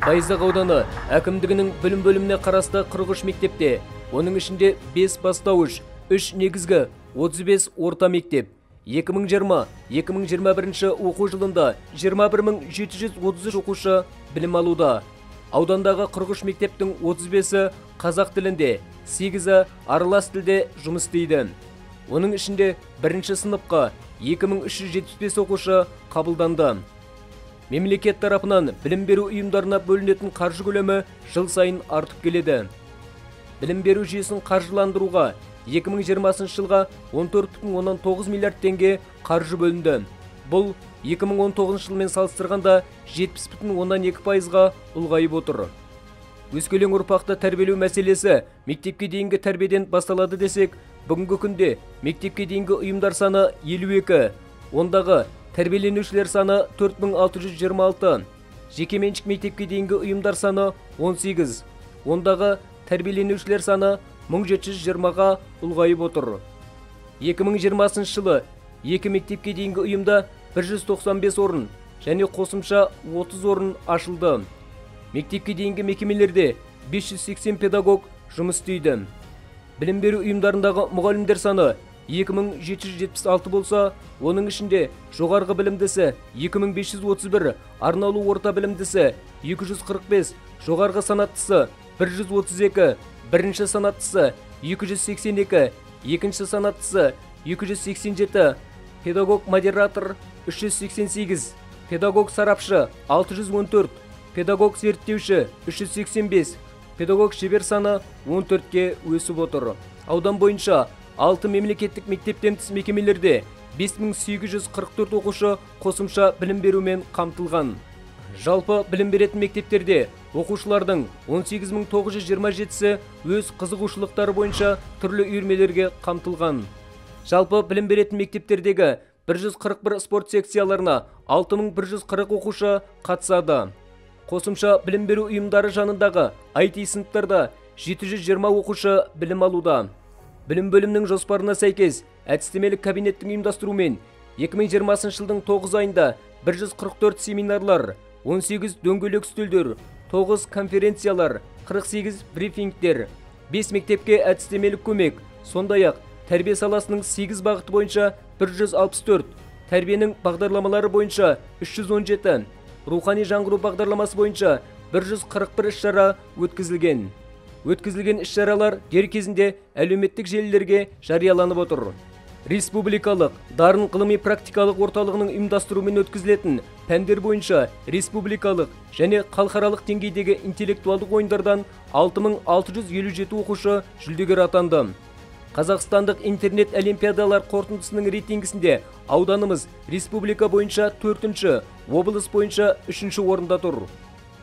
Байзақ ауданы әкімдігінің білім бөліміне қарасты 43 мектепте, оның ішінде 5 бастауыш, 3 негізгі, 35 орта мектеп. 2020-2021 оқу жылында 21733 оқушы білім алуда. Аудандағы 43 мектептің 35-і қазақ тілінде, 8-і аралас тілде жұмыс істейді. Оның ішінде бірінші сыныпқа 2375 оқушы қабылданды. Мемлекет тарапынан білім беру ұйымдарына бөлінетін қаржы көлемі жыл сайын артып келеді. Білім беру жүйесін қаржыландыруға 2020 жылға 14,9 миллиард теңге қаржы бөлінді. Бұл 2019 жылмен салыстырғанда 70,2%-ға ұлғайып отыр. Өскелең ұрпақты тәрбиелеу мәселесі мектепке дейінгі тәрбиеден басталады десек, бүгінгі күнде мектепке дейінгі ұйымдар саны 52, ондағы тәрбиеленушілер саны 4626, жекеменшік мектепке дейінгі ұйымдар саны 18, ондағы тәрбиеленушілер саны 1720-ға ұлғайып отыр. 2020 жылы екі мектепке дейінгі ұйымда 195 орын және қосымша 30 орын ашылды. Мектепке дейінгі мекемелерде 580 педагог жұмыс істейді. Білім беру ұйымдарындағы мұғалімдер саны 2776 болса, оның ішінде жоғарғы білімдісі 2531, арнаулы орта білімдісі 245, жоғарғы санаттысы 132, бірінші санаттысы 282, екінші санаттысы 287, педагог-модератор 388, педагог-сарапшы 614, педагог-зерттеуші 385, педагог-шебер саны 14-ке өсіп отыр. Аудан бойынша 6 мемлекеттік мектептен тыс мекемелерде 5844 оқушы қосымша білім берумен қамтылған. Жалпы білім беретін мектептерде оқушылардың 18927-сі өз қызығушылықтары бойынша түрлі үйірмелерге қамтылған. Жалпы білім беретін мектептердегі 141 спорт секцияларына 6140 оқушы қатысады. Қосымша білім беру ұйымдары жанындағы IT сыныптарда 720 оқушы білім алуда. Білім бөлімінің жоспарына сәйкес, әдістемелік кабинеттің ұйымдастыруымен 2020 жылдың 9 айында 144 семинарлар, 18 дөңгелек үстелдер, 9 конференциялар, 48 брифингтер, 5 мектепке әдістемелік көмек, сондай-ақ тәрбие саласының 8 бағыты бойынша 164, тәрбиенің бағдарламалары бойынша 317, рухани жаңғыру бағдарламасы бойынша 141 іс-шара өткізілген. Өткізілген іс-шаралар дер кезінде әлеуметтік желілерге жарияланып отыр. Республикалық Дарын ғылыми практикалық орталығының ұйымдастыруымен өткізілетін пәндер бойынша республикалық және халықаралық деңгейдегі интеллектуалдық ойындардан 6657 оқушы жүлдегер атанды. Қазақстандық интернет олимпиадалар қорытындысының рейтингісінде ауданымыз республика бойынша 4-ші, облыс бойынша 3-ші орында тұр.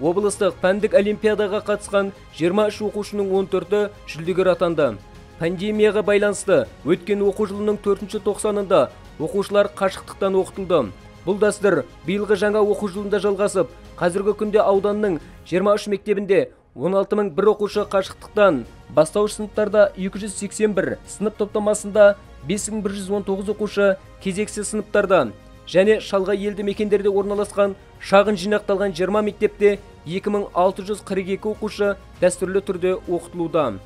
Облыстық пәндік олимпиадаға қатысқан 23 оқушының 14-і жүлдегер атанды. Пандемияға байланысты өткен оқу жылының 4-ші тоқсанында оқушылар қашықтықтан оқытылды. Бұл дәстүр биылғы жаңа оқу жылында жалғасып, қазіргі күнде ауданның 23 мектебінде 16001 оқушы қашықтықтан, бастауыш сыныптарда 281, сынып топтамасында 5119 оқушы кезексіз сыныптарда және шалғай елді мекендерде орналасқан шағын жинақталған 20 мектепте 2642 оқушы дәстүрлі түрде оқытылуда.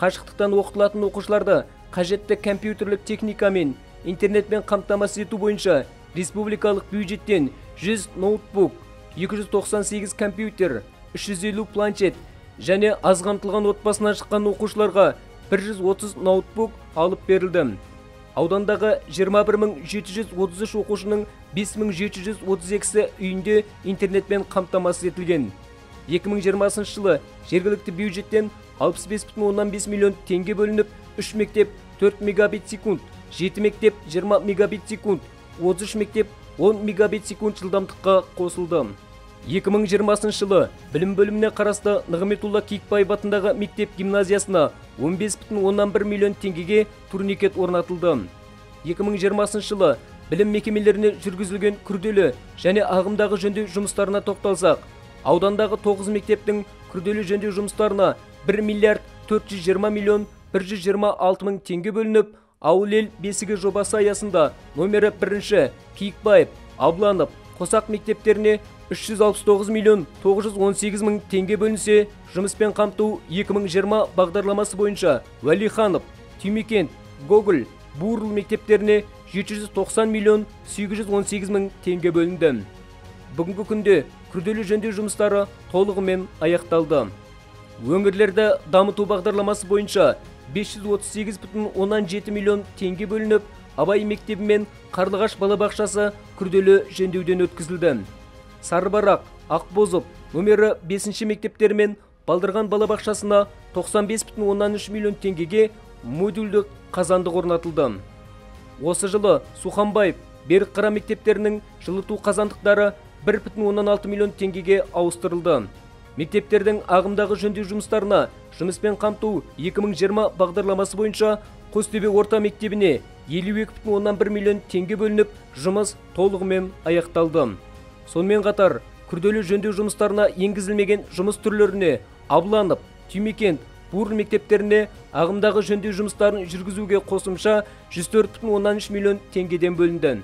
Қашықтықтан оқытылатын оқушыларды қажетті компьютерлік техникамен, интернетпен қамтамасыз ету бойынша республикалық бюджеттен 100 ноутбук, 298 компьютер, 350 планшет және аз қамтылған отбасынан шыққан оқушыларға 130 ноутбук алып берілді. Аудандағы 21733 оқушының 5732-сі үйінде интернетпен қамтамасыз етілген. 2020 жылы жергілікті бюджеттен 65,5 миллион теңге бөлініп, 3 мектеп 4 мегабит секунд, 7 мектеп 20 мегабит секунд, 33 мектеп 10 мегабит секунд жылдамдыққа қосылды. 2020 жылы білім бөліміне қарасты Нығметулла Киікбаев атындағы мектеп гимназиясына 15,1 миллион теңгеге турникет орнатылды. 2020 жылы білім мекемелеріне жүргізілген күрделі және ағымдағы жөндеу жұмыстарына тоқталсақ, аудандағы 9 мектептің күрделі жөндеу жұмыстарына 1 миллиард 420 миллион 126 мың теңге бөлініп, Ауыл ел бесігі жобасы аясында номері 1-ші Киікбаев, Абланов, Қосақ мектептеріне 369 миллион 918 мың теңге бөлінсе, жұмыспен қамту 2020 бағдарламасы бойынша Уәлиханов, Түймекент, Гоголь, Бурыл мектептеріне 790 миллион 818 мың теңге бөлінді. Бүгінгі күнде күрделі жөндеу жұмыстары толығымен аяқталды. Өңірлерді дамыту бағдарламасы бойынша 538,7 миллион теңге бөлініп, Абай мектебі мен Қарлығаш балабақшасы күрделі жөндеуден өткізілді. Сарыбарақ, Ақбозов, нөмірі 5 мектептері мен Балдырған балабақшасына 95,3 миллион теңгеге модульдік қазандық орнатылды. Осы жылы Суханбаев, Берікқара мектептерінің жылыту қазандықтары 1,6 миллион теңгеге ауыстырылды. Мектептердің ағымдағы жөндеу жұмыстарына жұмыспен қамту 2020 бағдарламасы бойынша Қостөбе орта мектебіне 52,1 миллион теңге бөлініп, жұмыс толығымен аяқталды. Сонымен қатар, күрделі жөндеу жұмыстарына енгізілмеген жұмыс түрлеріне Абланов, Түймекент, Бурыл мектептеріне ағымдағы жөндеу жұмыстарын жүргізуге қосымша 104,3 миллион теңгеден бөлінді.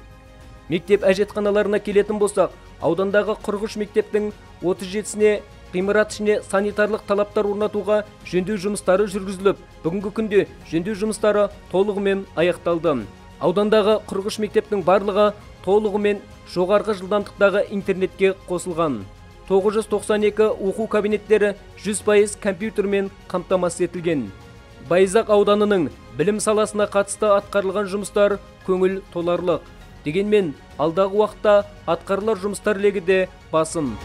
Мектеп әжетханаларына келетін болсақ, аудандағы 43 мектептің 37-сіне ғимарат ішіне санитарлық талаптар орнатуға жөндеу жұмыстары жүргізіліп, бүгінгі күнде жөндеу жұмыстары толығымен аяқталды. Аудандағы 43 мектептің барлығы толығымен жоғарғы жылдамдықтағы интернетке қосылған. 992 оқу кабинеттері 100% компьютермен қамтамасыз етілген. Байзақ ауданының білім саласына қатысты атқарылған жұмыстар көңіл толарлық. Дегенмен алдағы уақытта атқарылар жұмыстар легі де басым.